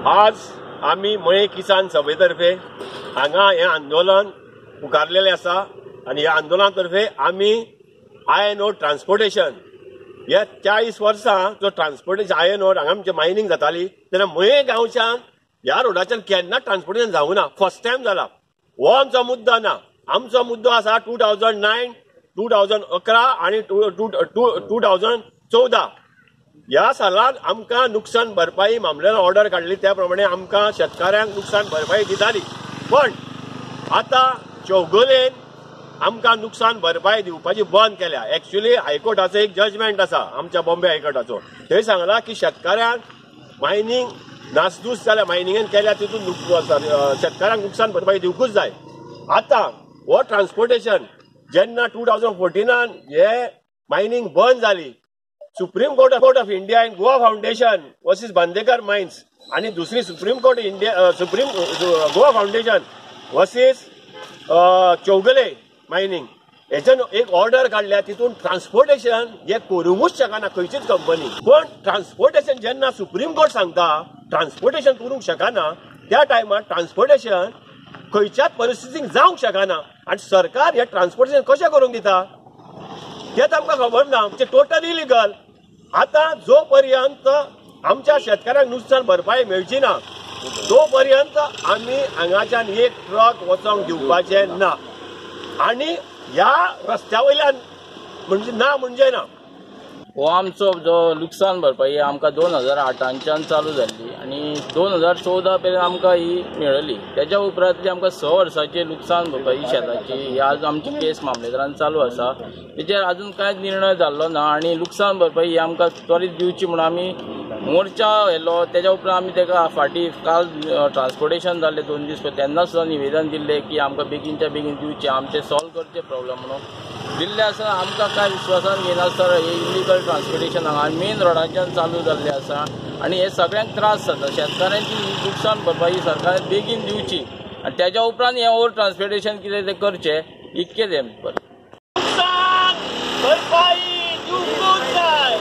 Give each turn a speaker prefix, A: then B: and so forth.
A: आज आमी मये किसान सभेतर्फे हांगा हें आंदोलन पुकारलेलें आसा आनी ह्या आंदोलना तर्फे आमी आयर्न ओर ट्रान्सपोर्टेशन ह्या 40 वर्सां जो ट्रान्सपोर्टेशन आयर्न ओर हांगा आमचें मायनींग जाताली तेन्ना मये गांवच्यान ह्या रोडाच्यान केन्ना ट्रान्सपोर्टेशन जावंक ना, फर्स्ट टायम जाला. हो आमचो मुद्दो ना. आमचो मुद्दो आसा 2009, 2011 आनी 2014 ह्या सालान आमकां नुकसान भरपाई मामलेदारान ऑर्डर काडली त्या प्रमाणे आमकां शेतकाऱ्यांक नुकसान भरपाई दिताली. पण आतां चौगुलेन आमकां नुकसान भरपाई दिवपाची बंद केल्या. एक्चुअली हायकोर्टाचो एक जजमेंट आसा आमच्या बॉम्बे हायकोर्टाचो, थंय सांगला की शेतकाऱ्यांक मायनींग नासधूस जाल्या, मायनिंगेन केल्या तितून शेतकाऱ्यांक नुकसान भरपाई दिवकूच जाय. आतां हो ट्रान्सपोर्टेशन जेन्ना 2014 हे मायनींग बंद जाली, Supreme Court of India and Goa Foundation versus Bandekar Mines आनी दुसरी Supreme Court India Supreme Goa Foundation versus Chowgule Mining हेच्यान एक ऑर्डर काडल्या. तितून ट्रान्सपोर्टेशन हे करूंकूच शकना खंयचीच कंपनी. पण ट्रान्सपोर्टेशन जेन्ना सुप्रीम कोर्ट सांगता ट्रान्सपोर्टेशन करूंक शकना त्या टायमार ट्रान्सपोर्टेशन खंयच्याच परिस्थितीक जावंक शकना आनी सरकार हे ट्रान्सपोर्टेशन कशें करूंक दिता तें आमकां खबर ना. म्हणजे टोटल इलिगल. आतां जो पर्यंत आमच्या शेतकाऱ्यांक नुकसान भरपाई मेळची ना तो पर्यंत आमी हांगाच्यान एक ट्रक वचोंक दिवपाचें ना आनी ह्या रस्त्या वयल्यान म्हणजे ना म्हणजे ना.
B: हो आमचो जो लुकसाण भरपाई आमकां 2008च्यान चालू जाल्ली आनी 2014 पर्यंत आमकां ही मेळ्ळी. तेच्या उपरांतली आमकां 6 वर्सांची लुकसाण भरपाई शेताची ही आज आमची केस मामलेदारान चालू आसा. तेचेर आजून कांयच निर्णय जाल्लो ना आनी लुकसाण भरपाई ही आमकां त्वरीत दिवची म्हणून आमी मोर्चा येयलो. तेच्या उपरांत आमी तेका फाटीं काल ट्रान्सपोर्टेशन जाल्लें 2 दीस पयलीं तेन्ना सुद्दां निवेदन दिल्लें की आमकां बेगीनच्या बेगीन दिवचें, आमचें सॉल्व करचें प्रॉब्लम म्हणून दिल्लें आसा. आमकां कांय विश्वासान घेनासतना हे इलिगल ट्रान्सपोर्टेशन हांगा मेन रोडाच्यान चालू जाल्लें आसा आनी हे सगळ्यांक त्रास जाता. शेतकाऱ्यांची लुकसाण भरपाई सरकारान बेगीन दिवची आनी तेच्या उपरांत हें ओवर ट्रान्सपोर्टेशन कितें तें करचें, इतकें तें.
A: भरपाई दिवकूच जाय.